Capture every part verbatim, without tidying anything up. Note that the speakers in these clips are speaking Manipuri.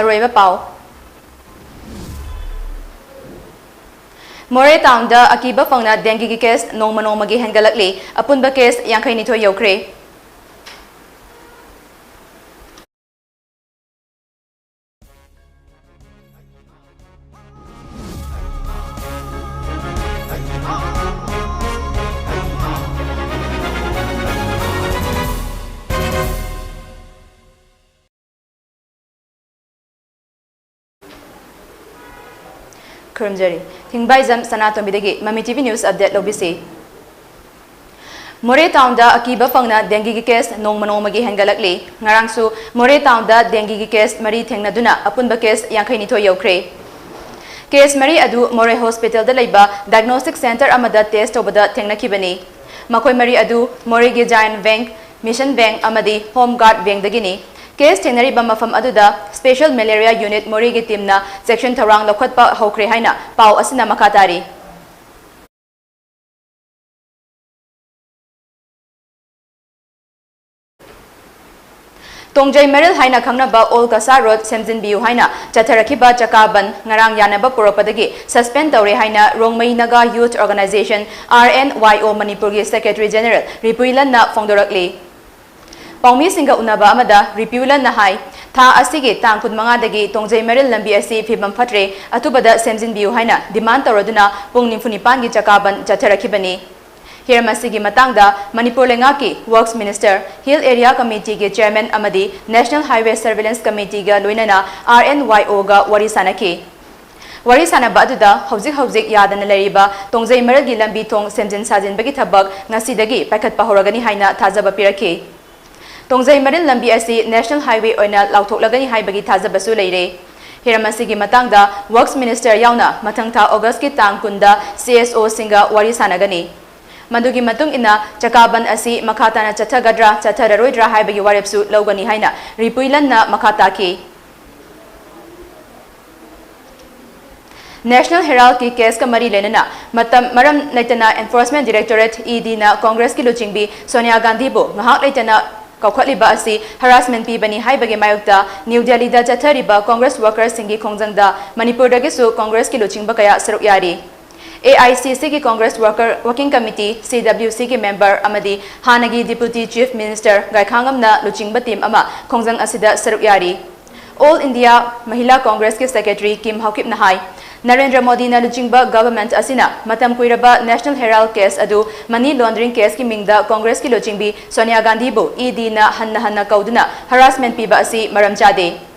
ꯑꯔꯣꯏꯕ ꯄꯥꯎ꯫ ꯃꯣꯔꯦ ꯇꯥꯎꯟꯗ ꯑꯀꯤꯕ ꯐꯪꯅ ꯗꯦꯡꯒꯤꯒꯤ ꯀꯦꯁ ꯅꯣꯡꯃ ꯅꯣꯡꯃꯒꯤ ꯍꯦꯟꯒꯠꯂꯛꯂꯤ꯫ ꯑꯄꯨꯟꯕ ꯀꯦꯁ ꯌꯥꯡꯈꯩ ꯅꯤꯊꯣꯏ ꯌꯧꯈ꯭ꯔꯦ꯫ ꯈꯨꯔꯨꯝꯖꯔꯤ꯫ ꯊꯤꯡꯕꯥꯏꯖꯝ ꯁꯅꯥꯇꯣꯝꯕꯤꯗꯒꯤ ꯃꯃꯤ ꯇꯤ ꯚꯤ ꯅ꯭ꯌꯨꯁ ꯑꯞꯗꯦꯠ ꯂꯧꯕꯤꯁꯤ꯫ ꯃꯣꯔꯦ ꯇꯥꯎꯟꯗ ꯑꯀꯤꯕ ꯐꯪꯅ ꯗꯦꯡꯒꯤꯒꯤ ꯀꯦꯁ ꯅꯣꯡꯃ ꯅꯣꯡꯃꯒꯤ ꯍꯦꯟꯒꯠꯂꯛꯂꯤ꯫ ꯉꯔꯥꯡꯁꯨ ꯃꯣꯔꯦ ꯇꯥꯎꯟꯗ ꯗꯦꯡꯒꯤꯒꯤ ꯀꯦꯁ ꯃꯔꯤ ꯊꯦꯡꯅꯗꯨꯅ ꯑꯄꯨꯟꯕ ꯀꯦꯁ ꯌꯥꯡꯈꯩ ꯅꯤꯊꯣꯏ ꯌꯧꯈ꯭ꯔꯦ꯫ ꯀꯦꯁ ꯃꯔꯤ ꯑꯗꯨ ꯃꯣꯔꯦ ꯍꯣꯁꯄꯤꯇꯥꯜꯗ ꯂꯩꯕ ꯗꯥꯏꯒꯅꯣꯁꯇꯤꯛ ꯁꯦꯟꯇꯔ ꯑꯃꯗ ꯇꯦꯁ ꯇꯧꯕꯗ ꯊꯦꯡꯅꯈꯤꯕꯅꯤ꯫ ꯃꯈꯣꯏ ꯃꯔꯤ ꯑꯗꯨ ꯃꯣꯔꯦꯒꯤ ꯖꯥꯌꯟ ꯕꯦꯡꯛ, ꯃꯤꯁꯟ ꯕꯦꯡꯛ ꯑꯃꯗꯤ ꯍꯣꯝ ꯒꯥꯔꯗ ꯕꯦꯡꯛꯗꯒꯤꯅꯤ꯫ ꯀꯦꯁ ꯊꯦꯡꯅꯔꯤꯕ ꯃꯐꯝ ꯑꯗꯨꯗ ꯁ꯭ꯄꯦꯁꯦꯜ ꯃꯦꯂꯦꯔꯤꯌꯥ ꯌꯨꯅꯤꯠ ꯃꯣꯔꯦꯒꯤ ꯇꯤꯝꯅ ꯆꯦꯛꯁꯤꯟ ꯊꯧꯔꯥꯡ ꯂꯧꯈꯠꯄ ꯍꯧꯈ꯭ꯔꯦ ꯍꯥꯏꯅ ꯄꯥꯎ ꯑꯁꯤꯅ ꯃꯈꯥ ꯇꯥꯔꯤ꯫ ꯇꯣꯡꯖꯩ ꯃꯔꯤꯜ ꯍꯥꯏꯅ ꯈꯪꯅꯕ ꯑꯣꯜ ꯀꯁꯥ ꯔꯣꯗ ꯁꯦꯝꯖꯤꯟꯕꯤꯌꯨ ꯍꯥꯏꯅ ꯆꯠꯊꯔꯛꯈꯤꯕ ꯆꯀꯥ ꯕꯟ ꯉꯔꯥꯡ ꯌꯥꯅꯕ ꯄꯨꯔꯛꯄꯗꯒꯤ ꯁꯁꯄꯦꯟ ꯇꯧꯔꯦ ꯍꯥꯏꯅ Rongmei Naga youth organisation, R N Y O, ꯃꯅꯤꯄꯨꯔꯒꯤ ꯁꯦꯀ꯭ꯔꯦꯇꯔꯤ ꯖꯦꯅꯔꯦꯜ ꯔꯤꯄꯨꯏꯂꯟꯅ ꯐꯣꯡꯗꯣꯔꯛꯂꯤ꯫ ꯄꯥꯎꯃꯤꯁꯤꯡꯒ ꯎꯅꯕ ꯑꯃꯗ ꯔꯤꯄ꯭ꯌꯨꯂꯟꯅ ꯍꯥꯏ, ꯊꯥ ꯑꯁꯤꯒꯤ ꯇꯥꯡ ꯀꯨꯟꯃꯉꯥꯗꯒꯤ ꯇꯣꯡꯖꯩ ꯃꯔꯤꯜ ꯂꯝꯕꯤ ꯑꯁꯤ ꯐꯤꯕꯝ ꯐꯠꯇ꯭ꯔꯦ, ꯑꯊꯨꯕꯗ ꯁꯦꯝꯖꯤꯟꯕꯤꯌꯨ ꯍꯥꯏꯅ ꯗꯤꯃꯥꯟ ꯇꯧꯔꯗꯨꯅ ꯄꯨꯡ ꯅꯤꯐꯨ ꯅꯤꯄꯥꯟꯒꯤ ꯆꯀꯥ ꯕꯟ ꯆꯠꯊꯔꯛꯈꯤꯕꯅꯤ꯫ ꯍꯤꯔꯝ ꯑꯁꯤꯒꯤ ꯃꯇꯥꯡꯗ ꯃꯅꯤꯄꯨꯔ ꯂꯩꯉꯥꯛꯀꯤ ꯋꯔꯛꯁ ꯃꯤꯅꯤꯁꯇꯔ, ꯍꯤꯜ ꯑꯦꯔꯤꯌꯥ ꯀꯃꯤꯇꯤꯒꯤ ꯆꯦꯌꯔꯃꯦꯟ ꯑꯃꯗꯤ ꯅꯦꯁꯅꯦꯜ ꯍꯥꯏꯋꯦ ꯁꯔꯚꯤꯂꯦꯟꯁ ꯀꯃꯤꯇꯤꯒ ꯂꯣꯏꯅꯅ ꯑꯥꯔ ꯑꯦꯟ ꯋꯥꯏ ꯑꯣꯒ ꯋꯥꯔꯤ ꯁꯥꯅꯈꯤ꯫ ꯋꯥꯔꯤ ꯁꯥꯅꯕ ꯑꯗꯨꯗ ꯍꯧꯖꯤꯛ ꯍꯧꯖꯤꯛ ꯌꯥꯗꯅ ꯂꯩꯔꯤꯕ ꯇꯣꯡꯖꯩ ꯃꯔꯤꯜꯒꯤ ꯂꯝꯕꯤ ꯊꯣꯡ ꯁꯦꯝꯖꯤꯟ ꯁꯥꯖꯤꯟꯕꯒꯤ ꯊꯕꯛ ꯉꯁꯤꯗꯒꯤ ꯄꯥꯏꯈꯠꯄ ꯍꯧꯔꯒꯅꯤ ꯍꯥꯏꯅ ꯊꯥꯖꯕ ꯄꯤꯔꯛꯈꯤ꯫ ꯇꯣꯡꯖꯩ ꯃꯔꯤꯜ ꯂꯝꯕꯤ ꯑꯁꯤ ꯅꯦꯁꯅꯦꯜ ꯍꯥꯏꯋꯦ ꯑꯣꯏꯅ ꯂꯥꯎꯊꯣꯛꯂꯒꯅꯤ ꯍꯥꯏꯕꯒꯤ ꯊꯥꯖꯕꯁꯨ ꯂꯩꯔꯦ꯫ ꯍꯤꯔꯝ ꯑꯁꯤꯒꯤ ꯃꯇꯥꯡꯗ ꯋꯔꯛꯁ ꯃꯤꯅꯤꯁꯇꯔ ꯌꯥꯎꯅ ꯃꯊꯪ ꯊꯥ ꯑꯣꯒꯁꯀꯤ ꯇꯥꯡ ꯀꯨꯟꯗ ꯁꯤ ꯑꯦꯁ ꯑꯣꯁꯤꯡꯒ ꯋꯥꯔꯤ ꯁꯥꯅꯒꯅꯤ꯫ ꯃꯗꯨꯒꯤ ꯃꯇꯨꯡ ꯏꯟꯅ ꯆꯀꯥ ꯕꯟ ꯑꯁꯤ ꯃꯈꯥ ꯇꯥꯅ ꯆꯠꯊꯒꯗ꯭ꯔꯥ ꯆꯠꯊꯔꯔꯣꯏꯗ꯭ꯔꯥ ꯍꯥꯏꯕꯒꯤ ꯋꯥꯔꯦꯞꯁꯨ ꯂꯧꯒꯅꯤ ꯍꯥꯏꯅ ꯔꯤꯄꯨꯏꯂꯟꯅ ꯃꯈꯥ ꯇꯥꯈꯤ꯫ ꯅꯦꯁꯅꯦꯜ ꯍꯦꯔꯥꯜꯗꯀꯤ ꯀꯦꯁꯀ ꯃꯔꯤ ꯂꯩꯅꯅ ꯃꯇꯝ ꯃꯔꯝ ꯂꯩꯇꯅ ꯑꯦꯟꯐꯣꯔꯁꯃꯦꯟꯠ ꯗꯤꯔꯦꯛꯇꯣꯔꯦꯠ, ꯏ ꯗꯤꯅ ꯀꯣꯡꯒ꯭ꯔꯦꯁꯀꯤ ꯂꯨꯆꯤꯡꯕꯤ ꯁꯣꯅꯤꯌꯥ ꯒꯥꯟꯙꯤꯕꯨ ꯉꯥꯏꯍꯥꯛ ꯂꯩꯇꯅ ꯀꯧꯈꯠꯂꯤꯕ ꯑꯁꯤ harassment ꯄꯤꯕꯅꯤ ꯍꯥꯏꯕꯒꯤ ꯃꯥꯌꯣꯛꯇ ꯅ꯭ꯌꯨ ꯗꯦꯜꯂꯤꯗ ꯆꯠꯊꯔꯤꯕ ꯀꯣꯡꯒ꯭ꯔꯦꯁ ꯋꯥꯔꯀꯔꯁꯤꯡꯒꯤ ꯈꯣꯡꯖꯪꯗ ꯃꯅꯤꯄꯨꯔꯗꯒꯤꯁꯨ ꯀꯣꯡꯒ꯭ꯔꯦꯁꯀꯤ ꯂꯨꯆꯤꯡꯕ ꯀꯌꯥ ꯁꯔꯨꯛ ꯌꯥꯔꯤ꯫ ꯑꯦ ꯑꯥꯏ ꯁꯤ ꯁꯤꯒꯤ ꯀꯣꯡꯒ꯭ꯔꯦꯁ ꯋꯥꯔꯀꯔ ꯋꯥꯔꯀꯤꯡ ꯀꯃꯤꯇꯤ, ꯁꯤ ꯗꯕ꯭ꯂ꯭ꯌꯨ ꯁꯤꯒꯤ ꯃꯦꯝꯕꯔ ꯑꯃꯗꯤ ꯍꯥꯟꯅꯒꯤ ꯗꯤꯄꯨꯇꯤ ꯆꯤꯐ ꯃꯤꯅꯤꯁꯇꯔ ꯒꯥꯏꯈꯥꯉꯝꯅ ꯂꯨꯆꯤꯡꯕ ꯇꯤꯝ ꯑꯃ ꯈꯣꯡꯖꯪ ꯑꯁꯤꯗ ꯁꯔꯨꯛ ꯌꯥꯔꯤ꯫ ꯑꯣꯜ ꯏꯟꯗꯤꯌꯥ ꯃꯍꯤꯂꯥ ꯀꯣꯡꯒ꯭ꯔꯦꯁꯀꯤ ꯁꯦꯀ꯭ꯔꯦꯇꯔꯤ ꯀꯤꯝ ꯍꯥꯎꯀꯤꯞꯅ ꯍꯥꯏ, ꯅꯔꯦꯟꯗ꯭ꯔ ꯃꯣꯗꯤꯅ ꯂꯨꯆꯤꯡꯕ ꯒꯚꯔꯟꯃꯦꯟꯠ ꯑꯁꯤꯅ ꯃꯇꯝ ꯀꯨꯏꯔꯕ ꯅꯦꯁꯅꯦꯜ ꯍꯦꯔꯥꯜꯗ ꯀꯦꯁ ꯑꯗꯨ ꯃꯅꯤ ꯂꯣꯟꯗ꯭ꯔꯤꯡ ꯀꯦꯁꯀꯤ ꯃꯤꯡꯗ ꯀꯣꯡꯒ꯭ꯔꯦꯁꯀꯤ ꯂꯨꯆꯤꯡꯕꯤ ꯁꯣꯅꯤꯌꯥ ꯒꯥꯟꯙꯤꯕꯨ ꯏ ꯗꯤꯅ ꯍꯟꯅ ꯍꯟꯅ ꯀꯧꯗꯨꯅ harassment ꯄꯤꯕ ꯑꯁꯤ ꯃꯔꯝ ꯆꯥꯗꯦ꯫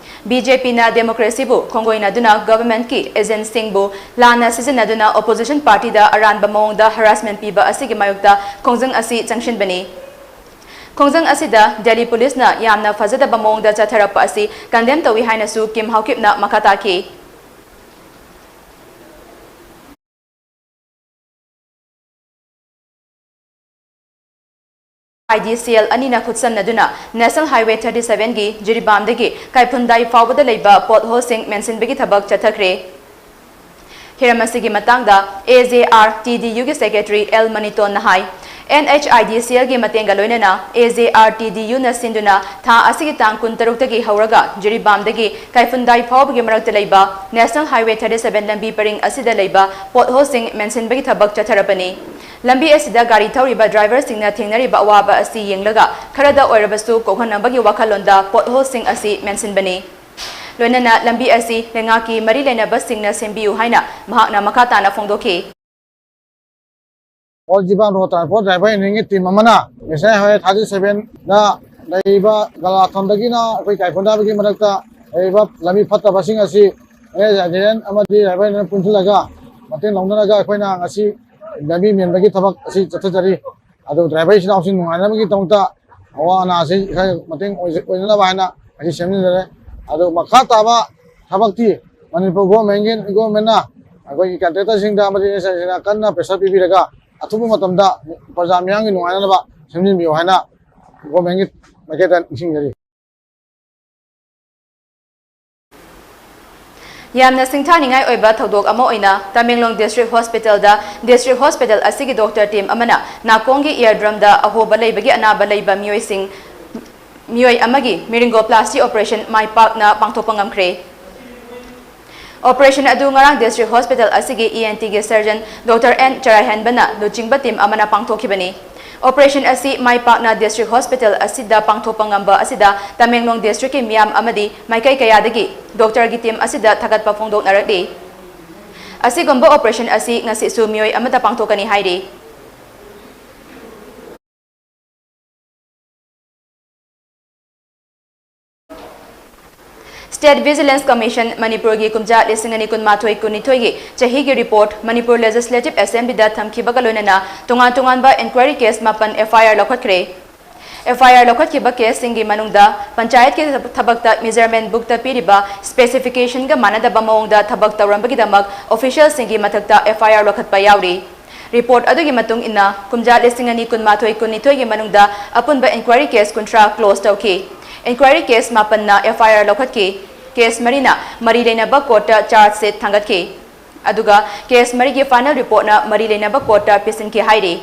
ꯕꯤ ꯖꯦ ꯄꯤꯅ ꯗꯦꯃꯣꯀ꯭ꯔꯦꯁꯤꯕꯨ ꯈꯣꯡꯒꯣꯏꯅꯗꯨꯅ ꯒꯚꯔꯟꯃꯦꯟꯠꯀꯤ ꯑꯦꯖꯦꯟꯠꯁꯤꯡꯕꯨ ꯂꯥꯟꯅ ꯁꯤꯖꯤꯟꯅꯗꯨꯅ ꯑꯣꯄꯣꯖꯤꯁꯟ ꯄꯥꯔꯇꯤꯗ ꯑꯔꯥꯟꯕ ꯃꯑꯣꯡꯗ harassment ꯄꯤꯕ ꯑꯁꯤꯒꯤ ꯃꯥꯌꯣꯛꯇ ꯈꯣꯡꯖꯪ ꯑꯁꯤ ꯆꯪꯁꯤꯟꯕꯅꯤ꯫ ꯈꯣꯡꯖꯪ ꯑꯁꯤꯗ ꯗꯦꯜꯂꯤ ꯄꯨꯂꯤꯁꯅ ꯌꯥꯝꯅ ꯐꯖꯗꯕ ꯃꯑꯣꯡꯗ ꯆꯠꯊꯔꯛꯄ ꯑꯁꯤ condemn ꯇꯧꯏ ꯍꯥꯏꯅꯁꯨ ꯀꯤꯝ ꯍꯥꯎꯀꯤꯞꯅ ꯃꯈꯥ ꯇꯥꯈꯤ꯫ ꯑꯥꯏ ꯗꯤ ꯁꯤ ꯑꯦꯜ ꯑꯅꯤꯅ ꯈꯨꯠꯁꯝꯅꯗꯨꯅ National Highway thirty seven ꯒꯤ ꯖꯤꯔꯤꯕꯥꯝꯗꯒꯤ ꯀꯥꯏꯐꯨꯟꯗꯥꯏ ꯐꯥꯎꯕꯗ ꯂꯩꯕ pothole ꯁꯤꯡ ꯃꯦꯟꯁꯤꯟꯕꯒꯤ ꯊꯕꯛ ꯆꯠꯊꯈ꯭ꯔꯦ꯫ ꯍꯤꯔꯝ ꯑꯁꯤꯒꯤ ꯃꯇꯥꯡꯗ A J R T D U ꯒꯤ ꯁꯦꯀ꯭ꯔꯦꯇꯔꯤ ꯑꯦꯜ ꯃꯅꯤꯇꯣꯟꯅ ꯍꯥꯏ, N H I D C L ꯒꯤ ꯃꯇꯦꯡꯒ ꯂꯣꯏꯅꯅ A J R T D U ꯅ ꯁꯤꯟꯗꯨꯅ ꯊꯥ ꯑꯁꯤꯒꯤ ꯇꯥꯡ ꯀꯨꯟꯇꯔꯨꯛꯇꯒꯤ ꯍꯧꯔꯒ ꯖꯤꯔꯤꯕꯥꯝꯗꯒꯤ ꯀꯥꯏꯐꯨꯟꯗꯥꯏ ꯐꯥꯎꯕꯒꯤ ꯃꯔꯛꯇ ꯂꯩꯕ National Highway thirty seven ꯂꯝꯕꯤ ꯄꯔꯤꯡ ꯑꯁꯤꯗ ꯂꯩꯕ pothole ꯁꯤꯡ ꯃꯦꯟꯁꯤꯟꯕꯒꯤ ꯊꯕꯛ ꯆꯠꯊꯔꯕꯅꯤ꯫ ꯂꯝꯕꯤ ꯑꯁꯤꯗ ꯒꯥꯔꯤ ꯊꯧꯔꯤꯕ ꯗ꯭ꯔꯥꯏꯚꯔꯁꯤꯡꯅ ꯊꯦꯡꯅꯔꯤꯕ ꯑꯋꯥꯕ ꯑꯁꯤ ꯌꯦꯡꯂꯒ ꯈꯔꯗ ꯑꯣꯏꯔꯕꯁꯨ ꯀꯣꯛꯍꯟꯅꯕꯒꯤ ꯋꯥꯈꯜꯂꯣꯟꯗ pothole ꯁꯤꯡ ꯑꯁꯤ ꯃꯦꯟꯁꯤꯟꯕꯅꯤ꯫ ꯂꯣꯏꯅꯅ ꯂꯝꯕꯤ ꯑꯁꯤ ꯂꯩꯉꯥꯛꯀꯤ ꯃꯔꯤ ꯂꯩꯅꯕꯁꯤꯡꯅ ꯁꯦꯝꯕꯤꯌꯨ ꯍꯥꯏꯅ ꯃꯍꯥꯛꯅ ꯃꯈꯥ ꯇꯥꯅ ꯐꯣꯡꯗꯣꯛꯈꯤ꯫ All Jiribam road transport driver ꯌꯨꯅꯤꯌꯟꯒꯤ ꯇꯤꯝ ꯑꯃꯅ ꯅꯦꯁꯅꯦꯜ ꯍꯥꯏꯋꯦ thirty seven ꯗ ꯂꯩꯔꯤꯕ ꯒꯂꯥꯊꯣꯟꯗꯒꯤꯅ ꯑꯩꯈꯣꯏ ꯀꯥꯏꯐꯨꯟꯗꯥꯏꯕꯒꯤ ꯃꯔꯛꯇ ꯂꯩꯔꯤꯕ ꯂꯝꯕꯤ ꯐꯠꯇꯕꯁꯤꯡ ꯑꯁꯤ N S I D N ꯑꯃꯗꯤ ꯗ꯭ꯔꯥꯏꯚꯔ ꯌꯨꯅꯤꯌꯟ ꯄꯨꯟꯁꯤꯜꯂꯒ ꯃꯇꯦꯡ ꯂꯧꯅꯔꯒ ꯑꯩꯈꯣꯏꯅ ꯉꯁꯤ ꯂꯝꯕꯤ ꯃꯦꯟꯕꯒꯤ ꯊꯕꯛ ꯑꯁꯤ ꯆꯠꯊꯖꯔꯤ꯫ ꯑꯗꯨ ꯗ꯭ꯔꯥꯏꯚꯔ ꯏꯆꯤꯟ ꯏꯅꯥꯎꯁꯤꯡ ꯅꯨꯡꯉꯥꯏꯅꯕꯒꯤꯗꯃꯛꯇ ꯑꯋꯥ ꯑꯅꯥꯁꯤ ꯈꯔ ꯃꯇꯦꯡ ꯑꯣꯏꯖ-, ꯑꯣꯏꯅꯅꯕ ꯍꯥꯏꯅ ꯑꯁꯤ ꯁꯦꯝꯖꯤꯟꯖꯔꯦ꯫ ꯑꯗꯨ ꯃꯈꯥ ꯇꯥꯕ ꯊꯕꯛꯇꯤ ꯃꯅꯤꯄꯨꯔ ꯒꯣꯔꯃꯦꯟꯒꯤ, ꯒꯣꯔꯃꯦꯟꯅ ꯑꯩꯈꯣꯏꯒꯤ ꯀꯟꯇ꯭ꯔꯦꯛꯇꯔꯁꯤꯡꯗ ꯑꯃꯗꯤ N S I D and ꯀꯟꯅ ꯄ꯭ꯔꯦꯁꯔ ꯄꯤꯕꯤꯔꯒ ꯑꯊꯨꯕ ꯃꯇꯝꯗ ꯄ꯭ꯔꯖꯥ ꯃꯤꯌꯥꯝꯒꯤ ꯅꯨꯡꯉꯥꯏꯅꯅꯕ ꯁꯦꯝꯖꯤꯟꯕꯤꯌꯨ ꯍꯥꯏꯅ ꯒꯣꯔꯃꯦꯟꯒꯤ ꯃꯥꯏꯀꯩꯗ ꯅꯤꯡꯁꯤꯡꯖꯔꯤ꯫ ꯌꯥꯝꯅ ꯁꯤꯡꯊꯥꯅꯤꯡꯉꯥꯏ ꯑꯣꯏꯕ ꯊꯧꯗꯣꯛ ꯑꯃ ꯑꯣꯏꯅ ꯇꯃꯦꯡꯂꯣꯡ ꯗꯤꯁꯇ꯭ꯔꯤꯛ ꯍꯣꯁꯄꯤꯇꯥꯜꯗ ꯗꯤꯁꯇ꯭ꯔꯤꯛ ꯍꯣꯁꯄꯤꯇꯥꯜ ꯑꯁꯤꯒꯤ ꯗꯣꯛꯇꯔ ꯇꯤꯝ ꯑꯃꯅ ꯅꯥꯀꯣꯡꯒꯤ ꯏꯌꯔꯗ꯭ꯔꯝꯗ ꯑꯍꯣꯕ ꯂꯩꯕꯒꯤ ꯑꯅꯥꯕ ꯂꯩꯕ ꯃꯤꯑꯣꯏꯁꯤꯡ ꯃꯤꯑꯣꯏ ꯑꯃꯒꯤ ꯃꯤꯔꯤꯡꯒꯣ ꯄ꯭ꯂꯥꯁꯇꯤ ꯑꯣꯄꯔꯦꯁꯟ ꯃꯥꯏ ꯄꯥꯛꯅ ꯄꯥꯡꯊꯣꯛꯄ ꯉꯝꯈ꯭ꯔꯦ꯫ ꯑꯣꯄꯔꯦꯁꯟ ꯑꯗꯨ ꯉꯔꯥꯡ ꯗꯤꯁꯇ꯭ꯔꯤꯛ ꯍꯣꯁꯄꯤꯇꯥꯜ ꯑꯁꯤꯒꯤ ꯏ ꯑꯦꯟ ꯇꯤꯒꯤ ꯁꯔꯖꯟ ꯗꯣꯛꯇꯔ ꯑꯦꯟ ꯆꯔꯥꯏꯍꯟꯕꯅ ꯂꯨꯆꯤꯡꯕ ꯇꯤꯝ ꯑꯃꯅ ꯄꯥꯡꯊꯣꯛꯈꯤꯕꯅꯤ꯫ ꯑꯣꯄꯔꯦꯁꯟ ꯑꯁꯤ ꯃꯥꯏ ꯄꯥꯛꯅ ꯗꯤꯁꯇ꯭ꯔꯤꯛ ꯍꯣꯁꯄꯤꯇꯥꯜ ꯑꯁꯤꯗ ꯄꯥꯡꯊꯣꯛꯄ ꯉꯝꯕ ꯑꯁꯤꯗ ꯇꯃꯦꯡꯂꯣꯡ ꯗꯤꯁꯇ꯭ꯔꯤꯛꯀꯤ ꯃꯤꯌꯥꯝ ꯑꯃꯗꯤ ꯃꯥꯏꯀꯩ ꯀꯌꯥꯗꯒꯤ ꯗꯣꯛꯇꯔꯒꯤ ꯇꯤꯝ ꯑꯁꯤꯗ ꯊꯥꯒꯠꯄ ꯐꯣꯡꯗꯣꯛꯅꯔꯛꯂꯤ꯫ ꯑꯁꯤꯒꯨꯝꯕ ꯑꯣꯄꯔꯦꯁꯟ ꯑꯁꯤ ꯉꯁꯤꯁꯨ ꯃꯤꯑꯣꯏ ꯑꯃꯗ ꯄꯥꯡꯊꯣꯛꯀꯅꯤ ꯍꯥꯏꯔꯤ꯫ State Vigilance Commission ꯃꯅꯤꯄꯨꯔꯒꯤ ꯀꯨꯝꯖꯥ ꯂꯤꯁꯤꯡ ꯑꯅꯤ ꯀꯨꯟꯃꯥꯊꯣꯏ ꯀꯨꯟꯅꯤꯊꯣꯏꯒꯤ ꯆꯍꯤꯒꯤ ꯔꯤꯄꯣꯔꯠ ꯃꯅꯤꯄꯨꯔ ꯂꯦꯖꯤꯁꯂꯦꯇꯤꯚ ꯑꯦꯁꯦꯝꯕ꯭ꯂꯤꯗ ꯊꯝꯈꯤꯕꯒ ꯂꯣꯏꯅꯅ ꯇꯣꯉꯥꯟ ꯇꯣꯉꯥꯟꯕ ꯏꯟꯀ꯭ꯋꯥꯏꯔꯤ ꯀꯦꯁ ꯃꯥꯄꯟ ꯑꯦꯐ ꯑꯥꯏ ꯑꯥꯔ ꯂꯧꯈꯠꯈ꯭ꯔꯦ꯫ ꯑꯦꯐ ꯑꯥꯏ ꯑꯥꯔ ꯂꯧꯈꯠꯈꯤꯕ ꯀꯦꯁꯁꯤꯡꯒꯤ ꯃꯅꯨꯡꯗ ꯄꯟꯆꯥꯌꯠꯀꯤ ꯊꯕꯛꯇ ꯃꯦꯖꯔꯃꯦꯟ ꯕꯨꯛꯇ ꯄꯤꯔꯤꯕ ꯁ꯭ꯄꯦꯁꯤꯐꯤꯀꯦꯁꯟꯒ ꯃꯥꯟꯅꯗꯕ ꯃꯑꯣꯡꯗ ꯊꯕꯛ ꯇꯧꯔꯝꯕꯒꯤꯗꯃꯛ ꯑꯣꯐꯤꯁꯤꯌꯦꯜꯁꯤꯡꯒꯤ ꯃꯊꯛꯇ ꯑꯦꯐ ꯑꯥꯏ ꯑꯥꯔ ꯂꯧꯈꯠꯄ ꯌꯥꯎꯔꯤ꯫ ꯔꯤꯄꯣꯔꯠ ꯑꯗꯨꯒꯤ ꯃꯇꯨꯡ ꯏꯟꯅ, ꯀꯨꯝꯖꯥ ꯂꯤꯁꯤꯡ ꯑꯅꯤ ꯀꯨꯟꯃꯥꯊꯣꯏ ꯀꯨꯟꯅꯤꯊꯣꯏꯒꯤ ꯃꯅꯨꯡꯗ ꯑꯄꯨꯟꯕ ꯏꯟꯀ꯭ꯋꯥꯏꯔꯤ ꯀꯦꯁ ꯀꯨꯟꯊ꯭ꯔꯥ ꯀ꯭ꯂꯣꯖ ꯇꯧꯈꯤ꯫ ꯏꯟꯀ꯭ꯋꯥꯏꯔꯤ ꯀꯦꯁ ꯃꯥꯄꯟꯅ ꯑꯦꯐ ꯑꯥꯏ ꯑꯥꯔ ꯂꯧꯈꯠꯈꯤ꯫ ꯀꯦꯁ ꯃꯔꯤꯅ ꯃꯔꯤ ꯂꯩꯅꯕ ꯀꯣꯔꯠꯇ ꯆꯥꯔꯖ ꯁꯤꯠ ꯊꯥꯡꯒꯠꯈꯤ꯫ ꯑꯗꯨꯒ ꯀꯦꯁ ꯃꯔꯤꯒꯤ ꯐꯥꯏꯅꯦꯜ ꯔꯤꯄꯣꯔꯠꯅ ꯃꯔꯤ ꯂꯩꯅꯕ ꯀꯣꯔꯠꯇ ꯄꯤꯁꯤꯟꯈꯤ ꯍꯥꯏꯔꯤ꯫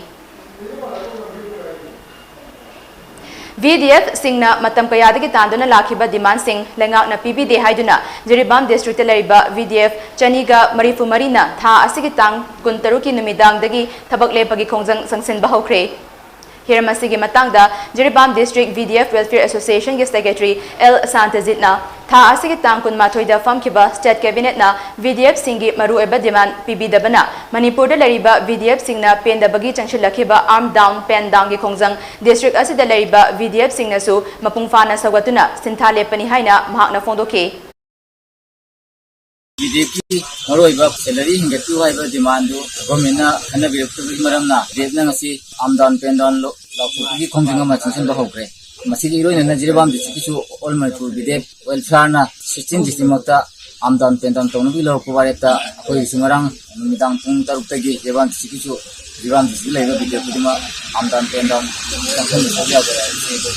ꯚꯤ ꯗꯤ ꯑꯦꯐ ꯁꯤꯡꯅ ꯃꯇꯝ ꯀꯌꯥꯗꯒꯤ ꯇꯥꯟꯗꯨꯅ ꯂꯥꯛꯈꯤꯕ ꯗꯤꯃꯥꯟꯁꯤꯡ ꯂꯩꯉꯥꯛꯅ ꯄꯤꯕꯤꯗꯦ ꯍꯥꯏꯗꯨꯅ ꯖꯤꯔꯤꯕꯥꯝ ꯗꯤꯁꯇ꯭ꯔꯤꯛꯇ ꯂꯩꯔꯤꯕ ꯚꯤ ꯗꯤ ꯑꯦꯐ ꯆꯅꯤꯒ ꯃꯔꯤꯐꯨ ꯃꯔꯤꯅ ꯊꯥ ꯑꯁꯤꯒꯤ ꯇꯥꯡ ꯀꯨꯟꯇꯔꯨꯛꯀꯤ ꯅꯨꯃꯤꯗꯥꯡꯗꯒꯤ ꯊꯕꯛ ꯂꯦꯞꯄꯒꯤ ꯈꯣꯡꯖꯪ ꯆꯪꯁꯤꯟꯕ ꯍꯧꯈ꯭ꯔꯦ꯫ ꯍꯤꯔꯝ ꯑꯁꯤꯒꯤ ꯃꯇꯥꯡꯗ Jiribam district V D F welfare ꯑꯦꯁꯣꯁꯤꯌꯦꯁꯟꯒꯤ ꯁꯦꯀ꯭ꯔꯦꯇꯔꯤ ꯑꯦꯜ ꯁꯥꯟꯇꯖꯤꯠꯅ ꯊꯥ ꯑꯁꯤꯒꯤ ꯇꯥꯡ ꯀꯨꯟꯃꯥꯊꯣꯏꯗ ꯐꯝꯈꯤꯕ ꯁ꯭ꯇꯦꯠ ꯀꯦꯕꯤꯅꯦꯠꯅ ꯚꯤ ꯗꯤ ꯑꯦꯐ ꯁꯤꯡꯒꯤ ꯃꯔꯨꯑꯣꯏꯕ ꯗꯤꯃꯥꯟ ꯄꯤꯕꯤꯗꯕꯅ ꯃꯅꯤꯄꯨꯔꯗ ꯂꯩꯔꯤꯕ ꯚꯤ ꯗꯤ ꯑꯦꯐ ꯁꯤꯡꯅ ꯄꯦꯟꯗꯕꯒꯤ ꯆꯪꯁꯤꯜꯂꯛꯈꯤꯕ ꯑꯥꯔꯝ ꯗꯥꯎꯟ, ꯄꯦꯟ ꯗꯥꯎꯟꯒꯤ ꯈꯣꯡꯖꯪ ꯗꯤꯁꯇ꯭ꯔꯤꯛ ꯑꯁꯤꯗ ꯂꯩꯔꯤꯕ ꯚꯤ ꯗꯤ ꯑꯦꯐ ꯁꯤꯡꯅꯁꯨ ꯃꯄꯨꯡ ꯐꯥꯅ ꯁꯧꯒꯠꯇꯨꯅ ꯁꯤꯟꯊꯥ ꯂꯦꯞꯄꯅꯤ ꯍꯥꯏꯅ ꯃꯍꯥꯛꯅ ꯐꯣꯡꯗꯣꯛꯈꯤ꯫ ꯚꯤ ꯗꯤ ꯑꯦꯐꯀꯤ ꯃꯔꯨꯑꯣꯏꯕ ꯁꯦꯂꯔꯤ ꯍꯦꯟꯒꯠꯄꯤꯌꯨ ꯍꯥꯏꯕ ꯗꯤꯃꯥꯟꯗꯨ ꯒꯣꯔꯃꯦꯟꯅ ꯈꯟꯅꯕꯤꯔꯛꯇꯕꯒꯤ ꯃꯔꯝꯅ ꯚꯤ ꯗꯤ ꯑꯦꯐꯅ ꯉꯁꯤ ꯑꯥꯔꯝ ꯗꯥꯎꯟ, ꯄꯦꯟ ꯗꯥꯎꯟ ꯂꯧ-, ꯂꯥꯎꯊꯣꯛꯄꯒꯤ ꯈꯣꯡꯖꯪ ꯑꯃ ꯆꯪꯁꯤꯟꯕ ꯍꯧꯈ꯭ꯔꯦ꯫ ꯃꯁꯤꯒꯤ ꯏꯔꯣꯏꯅꯅ ꯖꯤꯔꯤꯕꯥꯝ ꯗꯤꯁꯇ꯭ꯔꯤꯛꯀꯤꯁꯨ all Manipur V D F ꯋꯦꯜꯐꯤꯌꯥꯔꯅ ꯁꯤꯛꯁꯇꯤꯟ ꯗꯤꯁꯇ꯭ꯔꯤꯛꯃꯛꯇ ꯑꯥꯔꯝ ꯗꯥꯎꯟ, ꯄꯦꯟ ꯗꯥꯎꯟ ꯇꯧꯅꯕꯒꯤ ꯂꯧꯔꯛꯄ ꯋꯥꯔꯦꯞꯇ ꯑꯩꯈꯣꯏꯒꯤꯁꯨ ꯉꯔꯥꯡ ꯅꯨꯃꯤꯗꯥꯡ ꯄꯨꯡ ꯇꯔꯨꯛꯇꯒꯤ ꯖꯤꯔꯤꯕꯥꯝ ꯗꯤꯁꯇ꯭ꯔꯤꯛꯀꯤꯁꯨ ꯖꯤꯔꯤꯕꯥꯝ ꯗꯤꯁꯇ꯭ꯔꯤꯛꯇ ꯂꯩꯔꯤꯕ ꯚꯤ ꯗꯤ ꯑꯦꯐ ꯈꯨꯗꯤꯡꯃꯛ ꯑꯥꯔꯝ ꯗꯥꯎꯟ, ꯄꯦꯟ ꯗꯥꯎꯟ ꯆꯪꯁꯤꯟꯕ ꯁꯔꯨꯛ ꯌꯥꯕ ꯍꯥꯏꯕꯁꯤ ꯑꯩꯈꯣꯏ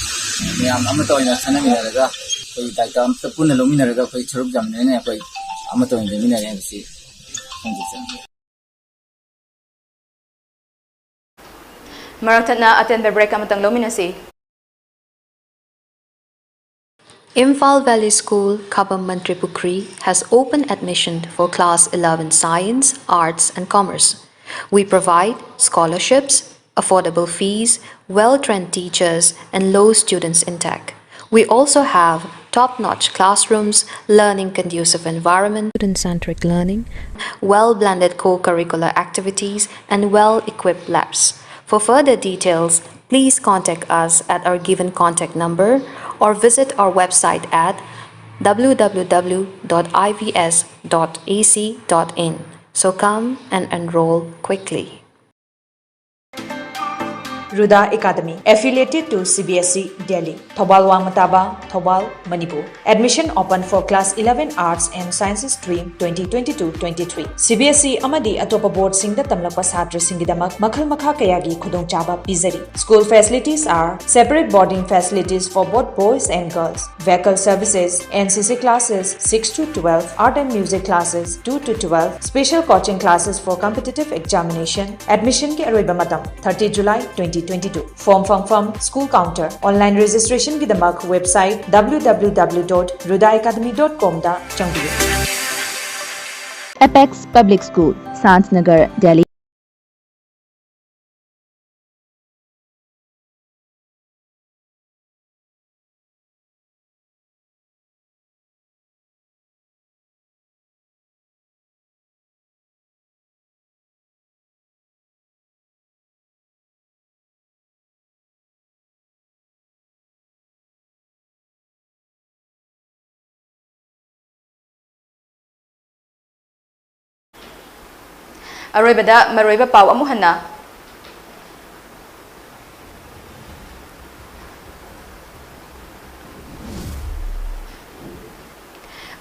ꯃꯌꯥꯝ ꯑꯃꯠꯇ ꯑꯣꯏꯅ ꯈꯟꯅꯃꯤꯟꯅꯔꯒ, ꯑꯩꯈꯣꯏ ꯗꯥꯏꯇꯥ ꯑꯃꯠꯇ ꯄꯨꯟꯅ ꯂꯧꯃꯤꯟꯅꯔꯒ ꯑꯩꯈꯣꯏ ꯁꯔꯨꯛ ꯌꯥꯃꯤꯟꯅꯔꯒ ꯑꯩꯈꯣꯏ ꯑꯃꯠꯇ ꯑꯣꯏꯅ ꯂꯦꯡꯃꯤꯟꯅꯔꯦ ꯍꯥꯏꯕꯁꯤ ꯐꯣꯡꯗꯣꯛꯆꯅꯤꯡꯉꯤ꯫ ꯃꯔꯛ ꯊꯠꯅ ꯑꯇꯦꯟꯕ ꯕ꯭ꯔꯦꯛ ꯑꯃꯇꯪ ꯂꯧꯃꯤꯟꯅꯁꯤ꯫ Imphal Valley School, Khabam Mantripukhri, has open admission for Class eleven Science, Arts and Commerce. We provide scholarships, affordable fees, well-trained teachers, and low students intake. We also have top-notch classrooms, learning conducive environment, student-centric learning, well-blended co-curricular activities, and well-equipped labs. For further details, please contact us at our given contact number or visit our website at w w w dot i v s dot a c dot in. So come and enroll quickly. Ruda Academy, affiliated to C B S E Delhi, Thoubal Wangmataba, Thoubal, Manipur. Admission open for class eleven Arts and Sciences stream twenty twenty-two twenty-three꯫ C B S E ꯑꯃꯗꯤ ꯑꯇꯣꯞꯄ board ꯁꯤꯡꯗ ꯇꯝꯂꯛꯄ ꯁꯥꯇ꯭ꯔꯁꯤꯡꯒꯤꯗꯃꯛ ꯃꯈꯜ ꯃꯈꯥ ꯀꯌꯥꯒꯤ ꯈꯨꯗꯣꯡꯆꯥꯕ ꯄꯤꯖꯔꯤ꯫ School facilities are separate boarding facilities for both boys and girls, vehicle services, N C C classes six to twelve, art and music classes two to twelve, special coaching classes for competitive examination, admission ꯒꯤ ꯑꯔꯣꯏꯕ ꯃꯇꯝ thirty July twenty twenty-two꯫ Form ꯐꯪꯐꯝ school counter꯫ Online registration ꯒꯤꯗꯃꯛ website w w w dot ruda academy dot com ꯗ ꯆꯪꯕꯤꯌꯨ꯫ Apex Public School, Sant Nagar, Delhi. ꯑꯔꯣꯏꯕꯗ ꯃꯔꯨꯑꯣꯏꯕ ꯄꯥꯎ ꯑꯃꯨꯛ ꯍꯟꯅ꯫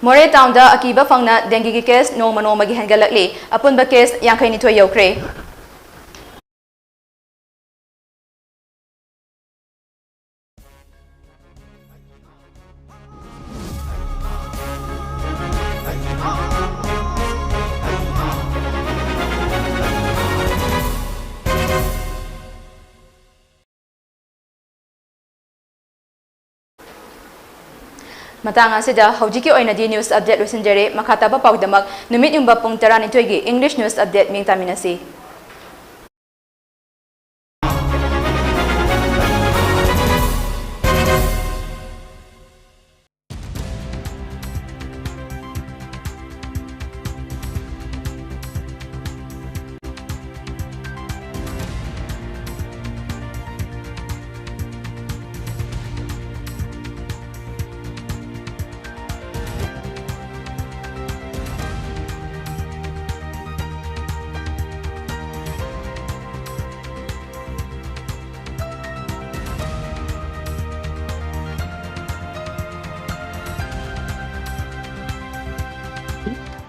ꯃꯣꯔꯦ ꯇꯥꯎꯟꯗ ꯑꯀꯤꯕ ꯐꯪꯅ ꯗꯦꯡꯒꯤꯒꯤ ꯀꯦꯁ ꯅꯣꯡꯃ ꯅꯣꯡꯃꯒꯤ ꯍꯦꯟꯒꯠꯂꯛꯂꯤ꯫ ꯑꯄꯨꯟꯕ ꯀꯦꯁ ꯌꯥꯡꯈꯩ ꯅꯤꯊꯣꯏ ꯌꯧꯈ꯭ꯔꯦ꯫ ꯃꯇꯥꯡ ꯑꯁꯤꯗ ꯍꯧꯖꯤꯛꯀꯤ ꯑꯣꯏꯅꯗꯤ news update ꯂꯣꯏꯁꯤꯟꯖꯔꯦ꯫ ꯃꯈꯥ ꯇꯥꯕ ꯄꯥꯎꯒꯤꯗꯃꯛ ꯅꯨꯃꯤꯠ ꯌꯨꯡꯕ ꯄꯨꯡ ꯇꯔꯥꯅꯤꯊꯣꯏꯒꯤ English news update ꯃꯤꯠꯌꯦꯡ ꯇꯥꯃꯤꯟꯅꯁꯤ꯫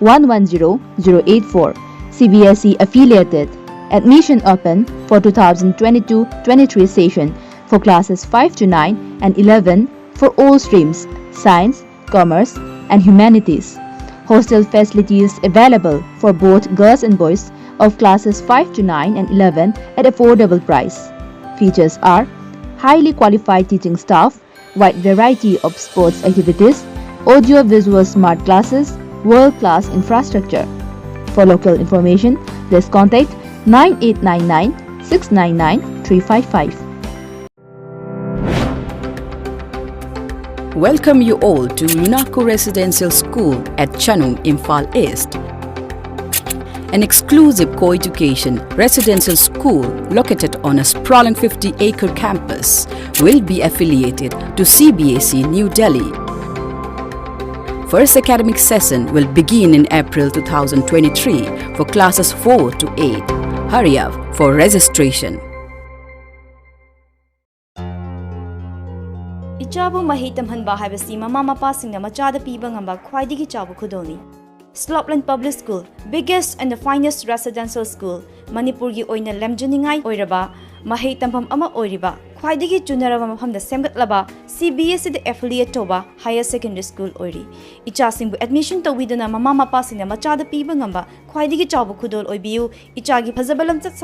One one zero zero eight four, C B S E affiliated. Admission open for two thousand twenty-two twenty-three session for classes five to nine and eleven for all streams, science, commerce, and humanities. Hostel facilities available for both girls and boys of classes five to nine and eleven at affordable price. Features are highly qualified teaching staff, wide variety of sports activities, audio-visual smart classes, world-class infrastructure. For local information, please contact nine eight nine nine six nine nine three five five. Welcome you all to Minako Residential School at Chanung, Imphal East. An exclusive co-education residential school located on a sprawling fifty-acre campus will be affiliated to C B S E New Delhi. First academic session will begin in April two thousand twenty-three for classes four to eight. Hurry up for registration. ꯏꯆꯥꯕꯨ ꯃꯍꯩ ꯇꯝꯍꯟꯕ ꯍꯥꯏꯕꯁꯤ ꯃꯃꯥ ꯃꯄꯥꯁꯤꯡꯅ ꯃꯆꯥꯗ ꯄꯤꯕ ꯉꯝꯕ ꯈ꯭ꯋꯥꯏꯗꯒꯤ ꯆꯥꯎꯕ ꯈꯨꯗꯣꯜꯅꯤ꯫ Slopeland Public School, biggest and the finest residential school, ꯃꯅꯤꯄꯨꯔꯒꯤ ꯑꯣꯏꯅ ꯂꯝꯖꯤꯡꯅꯤꯡꯉꯥꯏ ꯑꯣꯏꯔꯕ ꯃꯍꯩ ꯇꯝꯐꯝ ꯑꯃ ꯑꯣꯏꯔꯤꯕ, ꯈ꯭ꯋꯥꯏꯗꯒꯤ ꯆꯨꯅꯔꯕ ꯃꯐꯝꯗ ꯁꯦꯝꯒꯠꯂꯕ C B S E ꯗ affiliate ꯇꯧꯕ higher secondary school ꯑꯣꯏꯔꯤ꯫ ꯏꯆꯥꯁꯤꯡꯕꯨ admission ꯇꯧꯕꯤꯗꯨꯅ ꯃꯃꯥ ꯃꯄꯥꯁꯤꯡꯅ ꯃꯆꯥꯗ ꯄꯤꯕ ꯉꯝꯕ ꯈ꯭ꯋꯥꯏꯗꯒꯤ ꯆꯥꯎꯕ ꯈꯨꯗꯣꯜ ꯑꯣꯏꯕꯤꯌꯨ꯫ ꯏꯆꯥꯒꯤ ꯐꯖꯕ ꯂꯝꯆꯠ